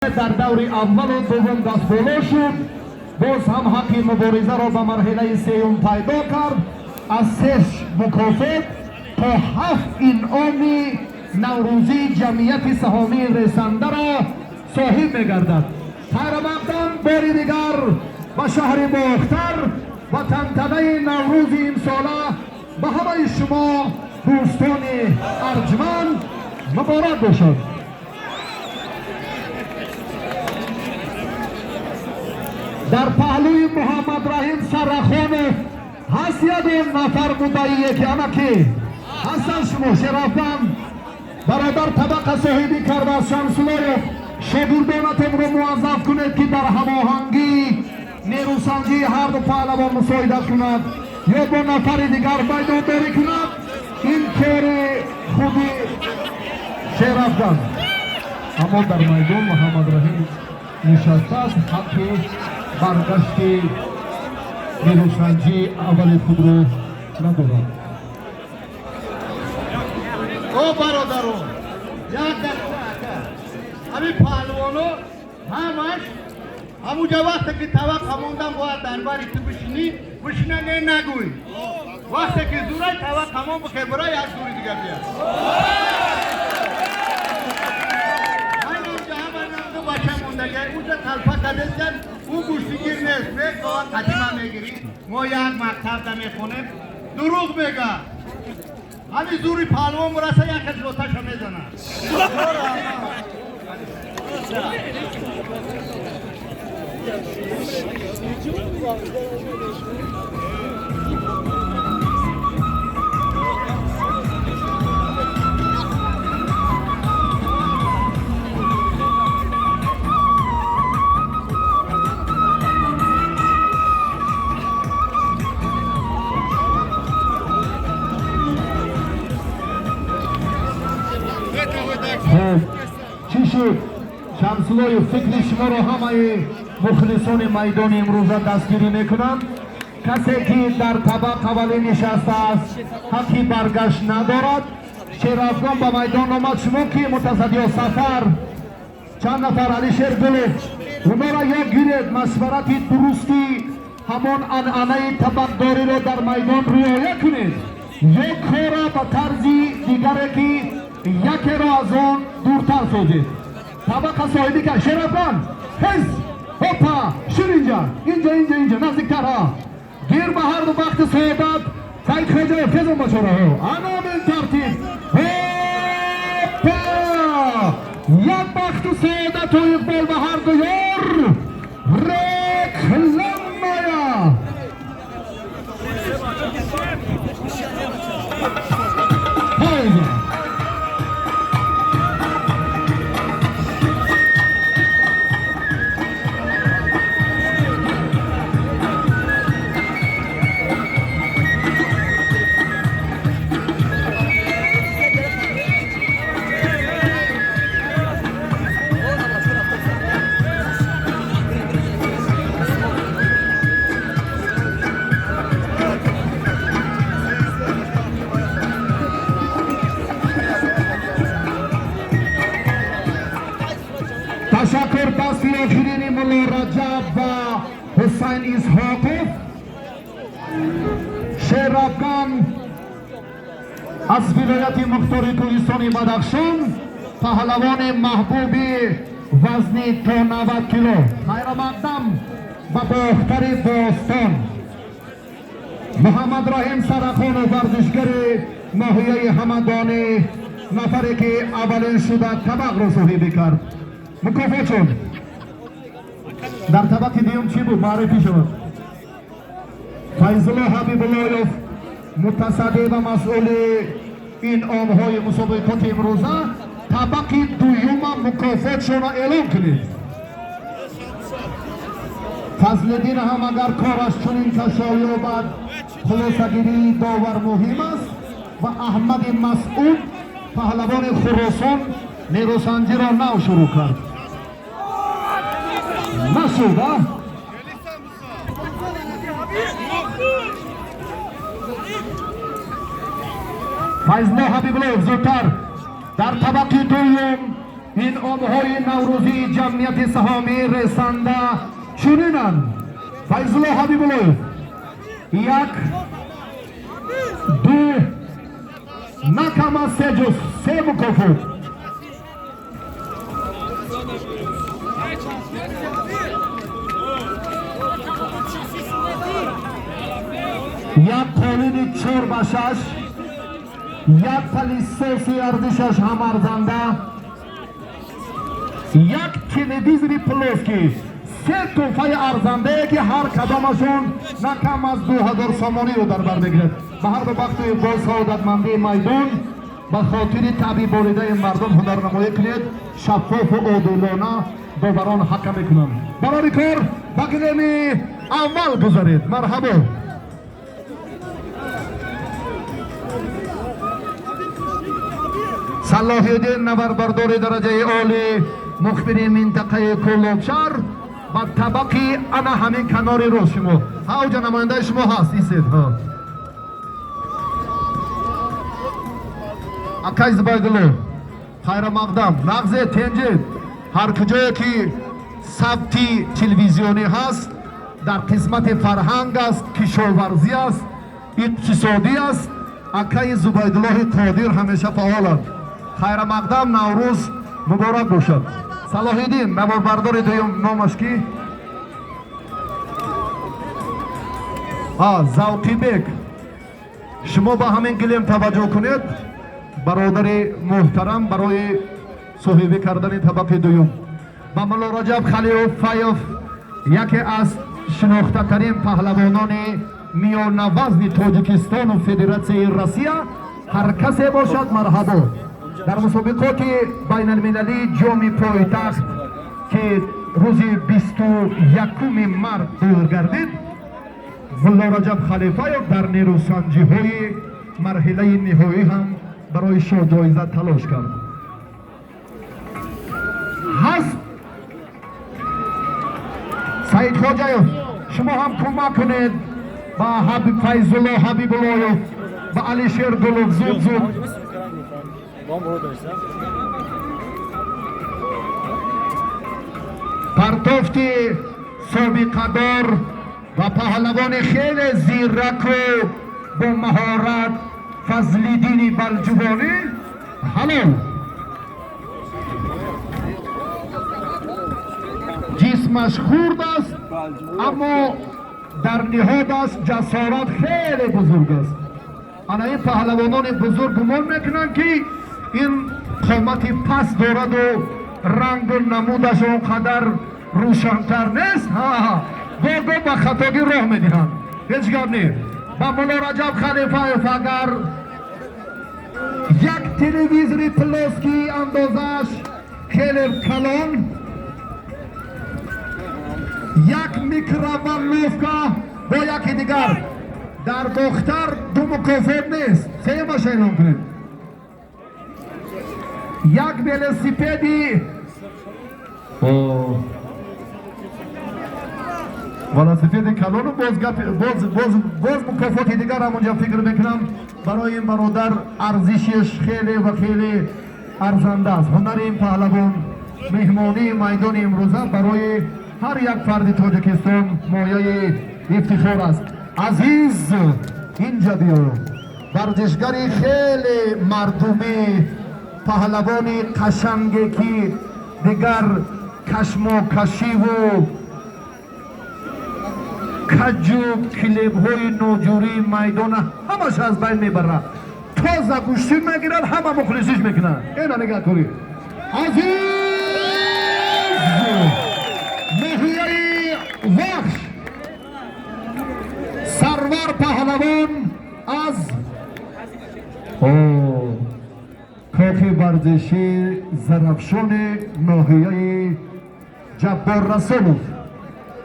Дар даври аввалу дуввум дастболо шуд, боз ҳам ҳаққи муборизаро ба марҳилаи сеюм пайдо кард. Аз се мукофот то ҳафт инъоми наврӯзии Ҷамъияти саҳомии Ресандаро соҳиб мегардад. Хайрамақдам бори дигар ба шаҳри Бохтар ва тантанаи Наврӯзи имсола ба ҳамаи шумо, дӯстони арҷманд, муборак бошад. Дар паҳлӯи Муҳаммадраҳим Саррахонов ҳаст ягон нафар муддаие, ки ана ки ҳастан шумо. Шерафган бародар табақа соҳибӣ кардааст. Шамсулоев, шогирдонатонро муваззаф кунед, ки дар ҳамоҳангӣ нерӯсанҷии ҳарду паҳлавон мусоидат кунад ё бо нафари дигар майдондорӣ кунад. Ин кори худи Шерафган, аммо дар майдон Муҳаммадраҳим нишастааст, ҳаққи баргашти нерӯсанҷии аввали худро надорад. О бародарон, як дақиқа, ака. Ҳамин паҳлавоно ҳамаш ҳамуҷа вақте ки таваққа мондан, бояд дар бари ту бишинӣ, бишина, не нагӯй. Вақте ки зурай таваққа мон бихе, бира, як зури дига бия. Ҳама бача мондага уҷа талпа кадестан, ӯ гӯштигир нест, мекова қадима мегирӣ. Мо як мактабда мехонем, дурӯғ мега. Ҳамин зури паҳлавон мураса, як кас лоташа мезанад. Хуб, чӣ шуд, Шамсулоев? Фикри шуморо ҳамаи мухлисони майдони имрӯза дастгирӣ мекунанд. Касе ки дар табақ аввалӣ нишастааст, ҳаққи баргашт надорад. Шерафгон ба майдон омад. Шумо ки мутасаддиё, Сафар, чанд нафар, Алишер Гулов, онора ёд гиред, машварати дурусти ҳамон анъанаи табақдориро дар майдон риоя кунед ё кора ба тарзи дигаре, ки якеро аз он дуртар созед. Табақа соҳибӣ кард Шерафган. Ҳез, ҳопа, шир, инҷа, инҷа, инҷа, инҷа, наздиктар. Ҳа, гир ба ҳарду бахти саодат. Саид Хоҷаев, хезон, бачораҳо, аномин тартиб. Ҳопа, як бахту саодату иқбол ба ҳарду ёр. Рекламная пауза. Ташаккур. Дасти охирини Мулло Раҷаб ва Ҳусайн Исҳоқов. Шерафган аз вилояти мухтори кӯҳистони Бадахшон, паҳлавони маҳбуби вазни то 90 кило. Хайрамақдам ба Бохтари бостон. Муҳаммадраҳим Сарахонов, варзишгари ноҳияи Ҳамадонӣ, нафаре ки аввалин шуда табақро соҳибӣ кард. Мукофотшон дар табақи дуюм чӣ буд, маърифӣ шавад. Файзулло Ҳабибуллоев, мутасаддӣ ва масъули инъомҳои мусобиқоти имрӯза, табақи дуюма мукофотшонро эълон кунед. Фазлиддин ҳам агар кораш чунин кашол ёбад, хулосагирии довар муҳим аст. Ва Аҳмади Масъуд, паҳлавони Хуросон, нерӯсанҷиро нав шурӯъ кард. Нашуд, а? Файзулло Ҳабибуллоев, зудтар. Дар табақи дуюм. Инъомҳои наврӯзии ҷамъияти саҳомии Ресанда чунинанд: Файзулло Ҳабибуллоев як, ду, на кам аз се ҷуз се мукофот. Як қолини 4 ба 6, як пылесос и арзишаш ҳам арзанда, як телевизори плоский, се тӯҳфаи арзандае, ки ҳар кадомашон на кам аз 2000 сомониро дар бар мегирад. Ба ҳар ду бахту иқбол, саодатмандии майдон, ба хотири таъби болидаи мардум ҳунарнамоӣ кунед. Шаффофу одилона доварон ҳакам мекунанд. Барори кор, ба гилеми аввал гузаред, марҳабо. Салоҳиддин, наварбардори дараҷаи олӣ, мухбири минтақаи Кӯлобшаҳр, ба табақи ана ҳамин канори рост. Шумо ҳавҷа намояндаи шумо ҳаст, исед. Акай Зубайдулло, хайрамақдам, нағзе, тенҷед. Ҳар куҷое ки сабти телевизионӣ ҳаст, дар қисмати фарҳанг аст, кишоварзӣ аст, иқтисодӣ аст, акаи Зубайдуллоҳи Қодир ҳамеша фаъоланд. Хайрамақдам, Наврӯз муборак бошад. Салоҳиддин, наворбардори дуюм номаш ки? Завқибек, шумо ба ҳамин гилем таваҷҷӯҳ кунед, бародари муҳтарам, барои соҳибӣ кардани табақи дуюм. Ба Мулло Раҷаб Халилфаев, яке аз шинохтатарин паҳлавонони миёнавазни Тоҷикистону Федератсияи Россия, ҳар касе бошад, марҳабо. Дар мусобиқоти байналмилалии ҷоми пойтахт, ки рӯзи 21-уми март доир гардид, Мулло Раҷаб Халифаев дар нерӯсанҷиҳои марҳилаи ниҳоӣ ҳам барои шоҳҷоиза талош кард. Ҳаст Саид Хоҷаев, шумо ҳам кӯмак кунед ба Файзулло Ҳабибуллоев, ба Алишер Гулов, зуд, зуд. Партофти собиқадор ва паҳлавони хеле зираку бо маҳорат Фазлиддини Балҷубонӣ ҳалол. Ҷисмаш хурд аст, аммо дар ниҳодаш ҷасорат хеле бузург аст. Ана ин паҳлавонони бузург гумон мекунанд, ки ин қомати паст дораду рангу намудаш он қадар рӯшантар нест, гоҳ ба хатогӣ роҳ медиҳанд. Ҳеҷ гап не. Ба Мулло Раҷаб Халифаев агар як телевизори плоский андозааш хеле калон, як микроволновка бо яке дигар, дар Бохтар ду мукофот нест, сеюмаша эълон кунед. Як велосипеди, велосипеди калону боз боз боз боз мукофоти дигар ҳамонҷа, фикр мекунам, барои ин бародар арзишиш хеле ва хеле арзанда аст. Ҳунари ин паҳлавон, меҳмонии майдони имрӯза барои ҳар як фарди Тоҷикистон мояи ифтихор аст. Азиз, инҷа биё, варзишгари хеле мардумӣ, паҳлавони қашанге, ки дигар кашмокашиву каҷу килебҳои ноҷурии майдона ҳамаш аз байн мебарад. Тоза гӯштӣ мегирад, ҳама мухлисиш мекунанд. Эна нигаҳ кунед, Азиз, ноҳияи Вахш, Сарвар паҳлавон аз кохи варзиши Зарафшони ноҳияи Ҷаббор Расулов.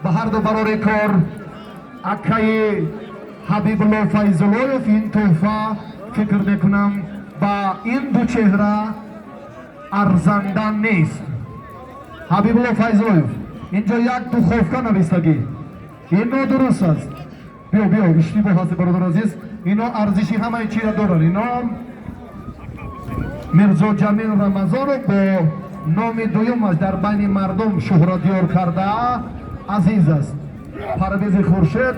Ба ҳарду барори кор, акаи Ҳабибулло Файзуллоев, ин тӯҳфа, фикр мекунам, ба ин ду чеҳра арзанда нест. Ҳабибулло Файзуллоев, инҷо як духовка навистагӣ, ин нодуруст аст. Биё, биё, иштибоҳ ҳасти, бародар азиз. Ино арзиши ҳамаи чира доранд. Ино Мирзо Ҷамил Рамазонов бо Номи дуюмаш дар байни мардум шӯҳратёр карда азиз аст. Парвези Хуршед,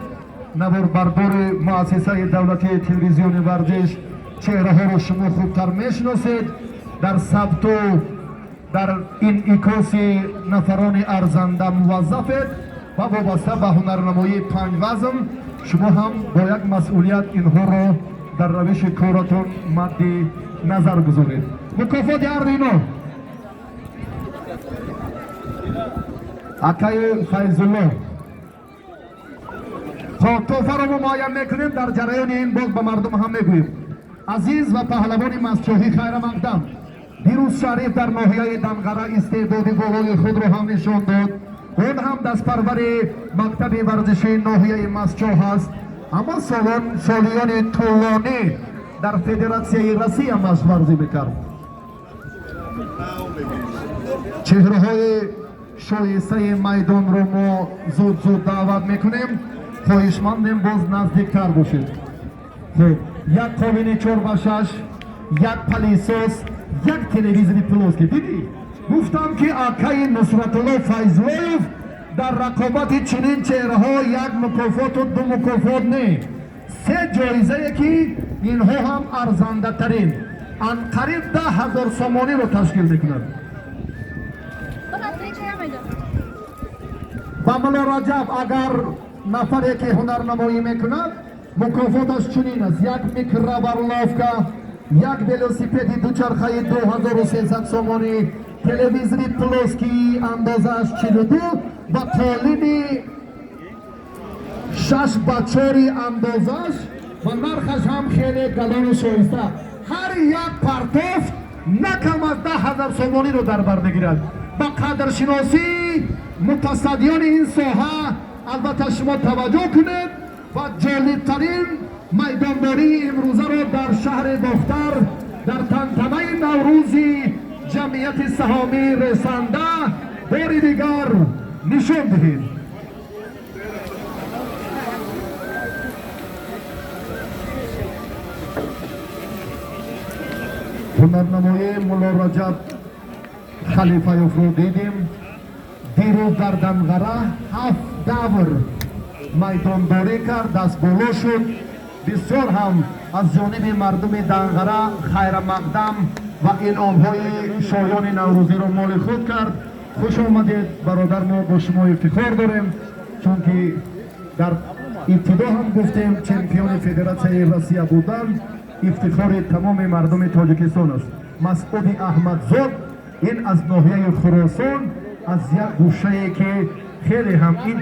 наворбардори муассисаи давлатии телевизиони варзиш, чеҳраҳоро шумо хубтар мешиносед. Дар сабту дар инъикоси нафарони арзанда муваззафед ва вобаста ба ҳунарнамоии панҷ вазн шумо ҳам бо як масъулият инҳоро дар равиши коратон мадди назар гузоред. Мукофоти ҳарду ино акаи Файзулло. Хоб, тӯҳфаро мо муайян мекунем, дар ҷараёни ин боз ба мардум ҳам мегӯем. Азиз ва паҳлавони Мастчоҳӣ хайрамақдам. Дирӯз Шариф дар ноҳияи Данғара истеъдоди болои худро ҳам нишон дод. Он ҳам дастпарвари мактаби варзишии ноҳияи Мастчоҳ аст, аммо солиёни тӯлонӣ дар Федератсияи Россия машқварзӣ мекард. Чеҳраҳои шоистаи майдонро мо зуд зуд даъват мекунем, хоҳишмандем боз наздиктар бошед. Хуб, як қолини 4 ба 6, як пылесос, як телевизори плоский. Дидӣ, гуфтам, ки акаи Нусратулло Файзуллоев дар рақобати чунин чеҳраҳо як мукофоту ду мукофот не, се ҷоизае, ки инҳо ҳам арзандатарин, анқариб 10 000 сомониро ташкил мекунад. Ба Мулло Раҷаб, агар нафаре ки ҳунарнамоӣ мекунад, мукофоташ чунин аст: як микроволновка, як велосипеди дучархаи 2300 сомонӣ, телевизори плоский андозааш 42 ва қолини 6 ба 4 андозаш ва нархаш ҳам хеле галону шоиста. Ҳар як партоф на кам аз 10 000 сомониро дар бар мегирад. Ба қадршиносии мутасаддиёни ин соҳа албатта шумо таваҷҷӯҳ кунед ва ҷолибтарин майдондории имрӯзаро дар шаҳри Бохтар дар тантанаи Наврӯзи ҷамъияти саҳомии Ресанда бори дигар нишон диҳед. Ҳунарнамоии Мулло Раҷаб Халифаевро дидем. Дирӯз дар Данғара ҳафт давр майдондорӣ кард, дастболо шуд. Бисёр ҳам аз ҷониби мардуми Данғара хайрамақдам ва инъомҳои шоёни наврӯзиро моли худ кард. Хуш омадед, бародар, мо бо шумо ифтихор дорем, чунки дар ибтидо ҳам гуфтем, чемпиони Федератсияи Россия будан ифтихори тамоми мардуми Тоҷикистон аст. Масъуди Аҳмадзод, ин аз ноҳияи Хуросон, аз як гӯшае, ки хеле ҳам ин